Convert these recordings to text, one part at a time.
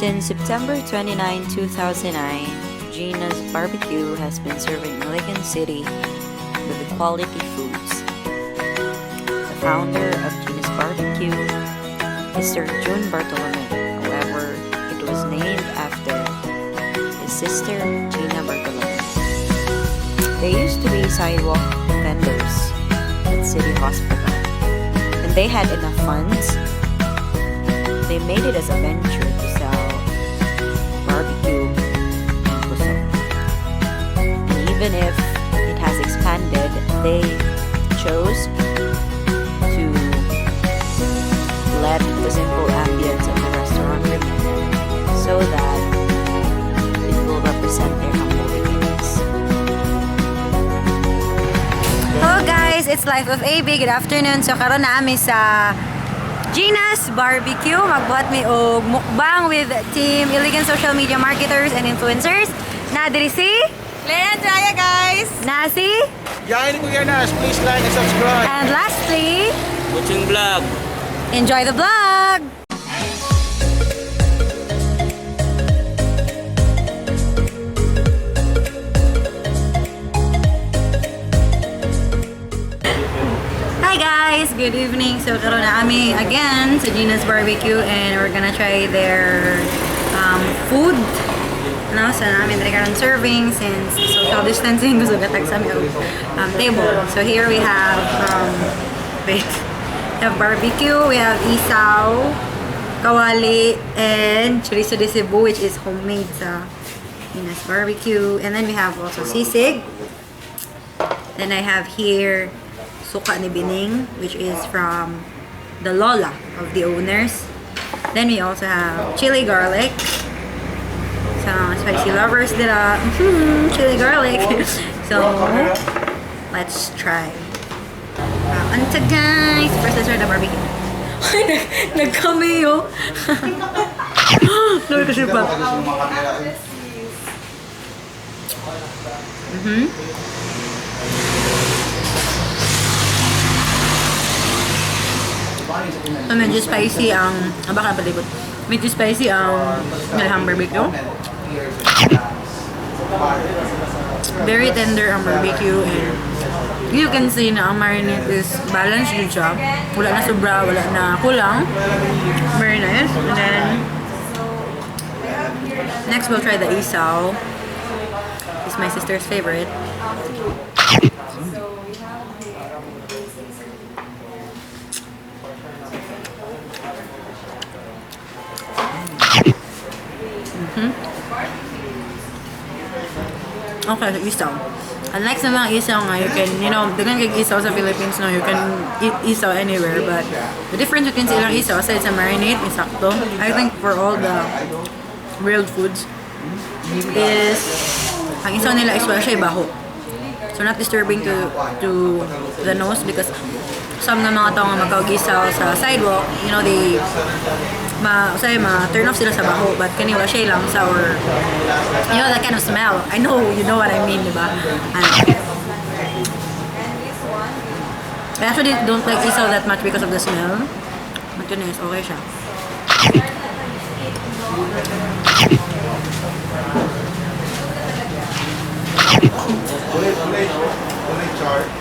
Since September 29, 2009, Gina's Barbecue has been serving Iligan City with the quality foods. The founder of Gina's Barbecue is Sir June Bartolome. However, it was named after his sister, Gina Bartolome. They used to be sidewalk vendors at City Hospital. When they had enough funds, they made it as a venture to sell barbecue and puso. And even if it has expanded, they chose to let the simple ambience of the restaurant remain so that it will represent their humble beginnings. Hello guys, it's Life of AB. Good afternoon. So karon naa mi sa Gina's Barbecue. Magbuhat mi og mukbang with team Iligan social media marketers and influencers. Na diri si Claire Andrea, guys! Na si Yain Kuya Nas, please like and subscribe. And lastly, Butching Vlog. Enjoy the vlog! Hi guys! Good evening. So karon naa mi again sa Gina's Barbecue and we're gonna try their food. No, so naa mi diri karon serving since social distancing gusto gatag sa mi og table. So here we have wait. We have barbecue, we have isaw, kawali, and chorizo de Cebu, which is homemade sa Gina's Barbecue. And then we have also sisig. Then I have here suka ni Bining, which is from the lola of the owners. Then we also have chili garlic. So spicy lovers dira. Chili garlic. So let's try. Unta guys. First, let's try the barbecue. Ay, nagkami oh. Lord, kasi pa. So, medyo spicy ang... Ah, baka palibot. Medyo spicy ang ilang barbecue. Very tender ang barbecue and you can see na ang marinade is balanced din siya. Wala na sobra, wala na kulang. Very nice. And then, next we'll try the isaw. It's my sister's favorite. Okay, so isaw. Unlike sa mga isaw nga, you can, daghan kay isaw sa Philippines, no, you can eat isaw anywhere, but the difference between sa ilang isaw, aside sa marinade, is sakto. I think for all the grilled foods, is, ang isaw nila is wala siya baho. So not disturbing to the nose because some ng mga tao nga magkaog-isaw sa sidewalk, they ma usay ma turn off sila sa baho, but kani wala siya lang sa or that kind of smell. I know you know what I mean, di ba? Ano. I actually don't like isaw that much because of the smell. But yun is okay siya. Ulit, ulit, ulit chart.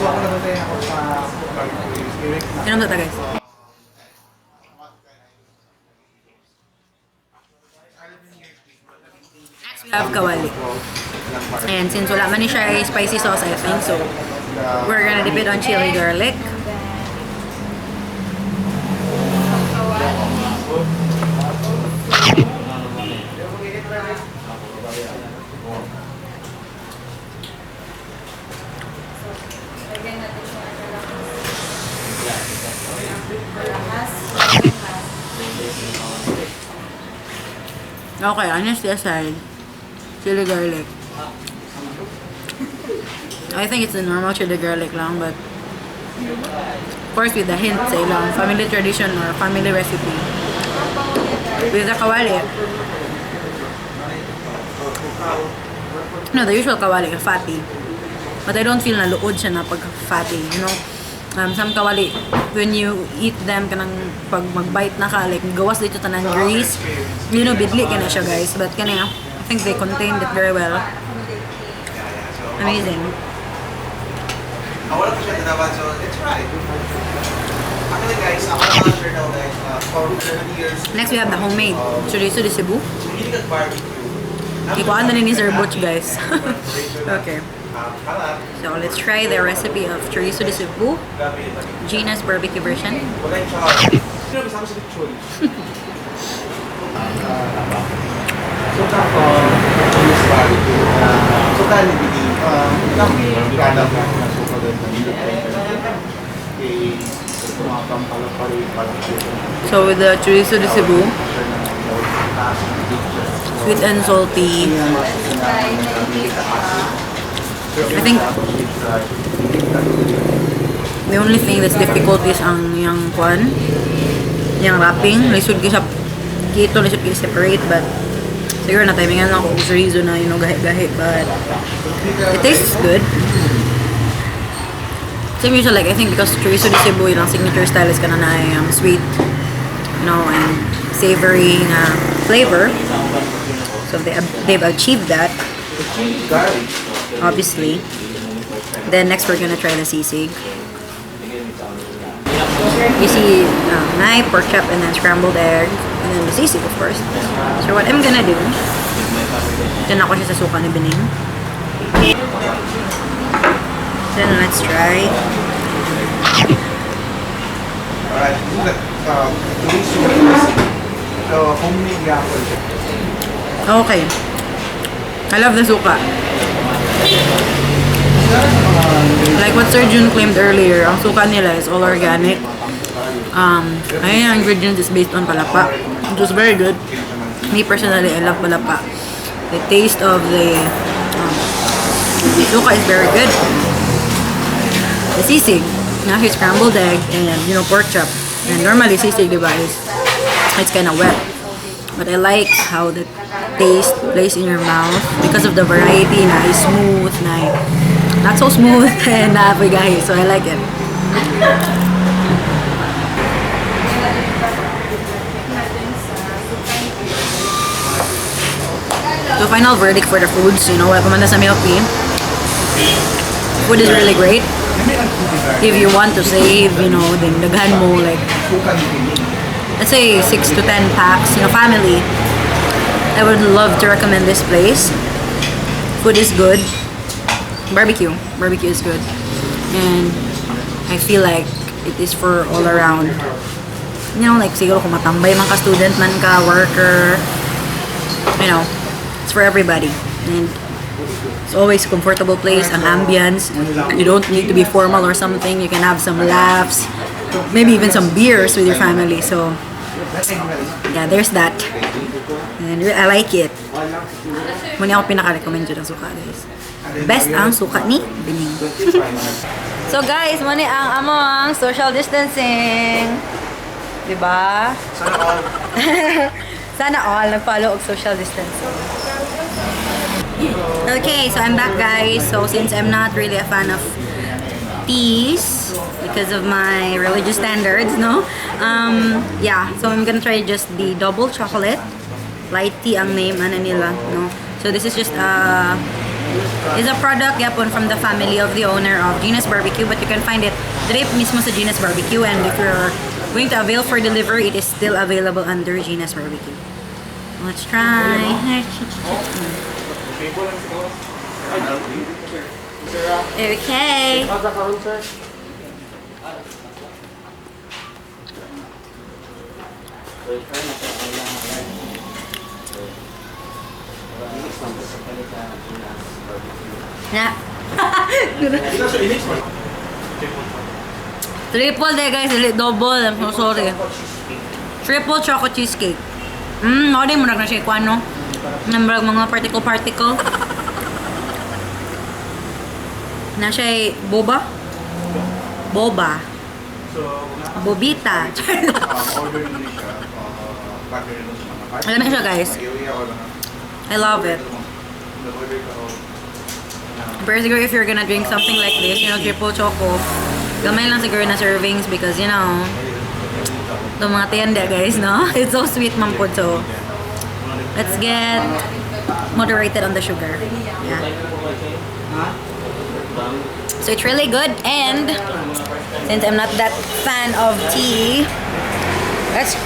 So ako nabatay ako sa Eric. Inom ta guys. Next we have kawali. And since wala man ni siya spicy sauce, I think so. We're gonna dip it on chili garlic. Okay, honestly aside, chili garlic. I think it's the normal chili garlic lang, but of course with the hint sa ilang family tradition or family recipe. With the kawali. No, the usual kawali, fatty. But I don't feel na luod siya na pag fatty, you know? Some kawali, when you eat them, kanang pag mag-bite na ka, like, gawas dito tanan grease. Bidli ka na siya, guys. But kani, I think they contained it very well. Amazing. Wala ko siya tanawan, so let's try. Actually guys, ako na share now guys, for 30 years, Next, we have the homemade chorizo de Cebu. hindi ka barbecue. Ikuan na ni Sir Butch, guys. Okay. Kalat, So, let's try the recipe of chorizo de Cebu, grabe, Gina's Barbecue version. wala yung char. Sino kasama sa lechon? So kako, is barbecue. So tali bini. Kada na suka doon ng kay So, with the chorizo de Cebu, sweet and salty. I think the only thing that's difficult is ang yang kwan, yang wrapping. Lisod gyud sa keto, lisod gyud separate, but siguro na timingan lang ako og chorizo na gahi-gahi, but it tastes good. Same usual, like I think because chorizo de Cebu, yung signature style is kana na sweet and savory nga flavor. So they've achieved that, obviously. Then next we're gonna try the sisig. You see my pork chop and then scrambled egg and then the sisig, of course. So what I'm gonna do, dyan ako siya sa suka ni Bining. Then let's try. Alright, look at chorizo. So, homemade yapon. Okay. I love the suka. Like what Sir Jun claimed earlier, ang suka nila is all organic. Ayun, ang ingredients is based on palapa, which is very good. Me personally, I love palapa. The taste of the suka is very good. The sisig, now here's scrambled egg and pork chop. And normally sisig, diba, is it's kind of wet. But I like how the taste plays in your mouth because of the variety na is smooth, na not so smooth, and na gahi. So I like it. So final verdict for the foods, wala pa man na sa milk tea. Food is really great. If you want to save, then daghan mo, like, let's say 6 to 10 packs, family. I would love to recommend this place. Food is good. Barbecue. Barbecue is good. And I feel like it is for all around. Like siguro kung matambay man ka, student man ka, worker, it's for everybody. And it's always a comfortable place, ang ambience. You don't need to be formal or something. You can have some laughs, maybe even some beers with your family. So, yeah, there's that. And I like it. Muna ako pinaka-recommend dyan ang suka, guys. Best ang suka ni Bining. So guys, muna ang among social distancing. Diba? Sana all. Sana all nag-follow og social distancing. Okay, so I'm back, guys. So since I'm not really a fan of teas because of my religious standards, no? Yeah, so I'm gonna try just the double chocolate. Light tea ang name ano nila, no? So this is just is a product yapon from the family of the owner of Gina's Barbecue, but you can find it direct mismo sa Gina's Barbecue, and if you're going to avail for delivery, it is still available under Gina's Barbecue. Let's try. Okay. Na. Triple de guys, dili double. I'm so sorry. Triple choco cheesecake. Mao din murag na siya kuan, no. Nambrag mga particle particle. Na siya boba? Boba. So, Bobita. Order nyo siya. Partner nyo sa mga Alam mo siya, guys. I love it. Nag-order ka o Pero siguro if you're gonna drink something like this, triple choco, Gamay lang siguro na servings because itong mga tiyan guys, no? It's so sweet man po. So, let's get moderated on the sugar. Yeah. So it's really good, and since I'm not that fan of tea, let's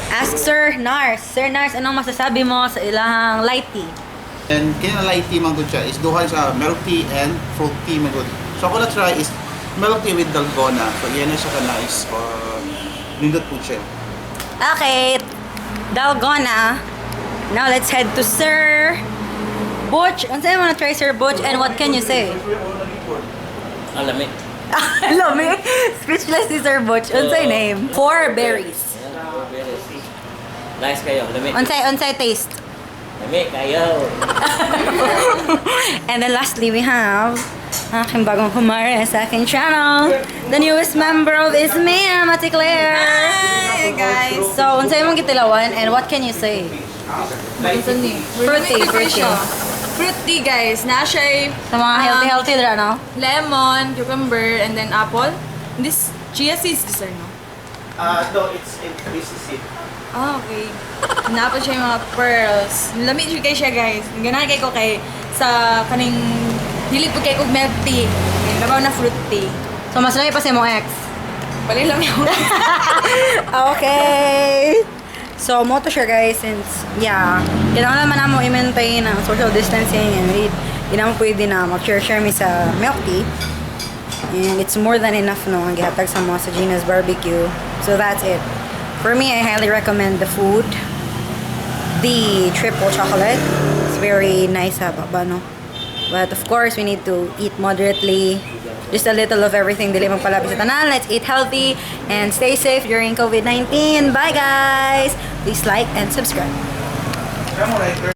ask Sir Nars. Sir Nars, anong masasabi mo sa ilang light tea? And kini na light tea man gud siya is duha sa milk tea and fruit tea man gud. So ako na try is milk tea with dalgona. So yan na siya ka nice. Nindot po siya. Okay, dalgona. Now let's head to Sir Butch. Unsa mo na try, Sir Butch, and what can you say? Ang lami. Lami. Speechless si Sir Butch. Unsay name? Four berries. Ayan, four berries. Nice kayo. Lami. Unsay taste? Lami kayo. And then lastly, we have aking bagong kumare sa aking channel. The newest member of is me, Ate Claire. Hi guys! So, unsay mong gitilawan and what can you say? Unsa ni? Fruit tea, fruit tea. Fruit tea, guys. Na siya Sa mga healthy healthy dra, no? Lemon, cucumber, and then apple. This chia seeds this or no? No, this is it. Ah, okay. Napod siya yung mga pearls. Lami siya kay siya, guys. Ganahan kay ko kay sa kaning dili po kay kog milk tea. Okay, labaw na fruit tea. So, mas lami pa sa imong ex. Bali lami ako. Okay. So, mo to siya guys since, yeah, kailangan naman namo i-maintain ang social distancing and di na mo pwede na mag-share-share mi sa milk tea. And it's more than enough, no, ang gihatag sa mga sa Gina's Barbecue. So, that's it. For me, I highly recommend the food. The triple chocolate. It's very nice, ha, baba, no? But of course, we need to eat moderately. Just a little of everything. Dili magpalapit sa tanan. Let's eat healthy and stay safe during COVID-19. Bye, guys! Please like and subscribe. Kaya mo, right?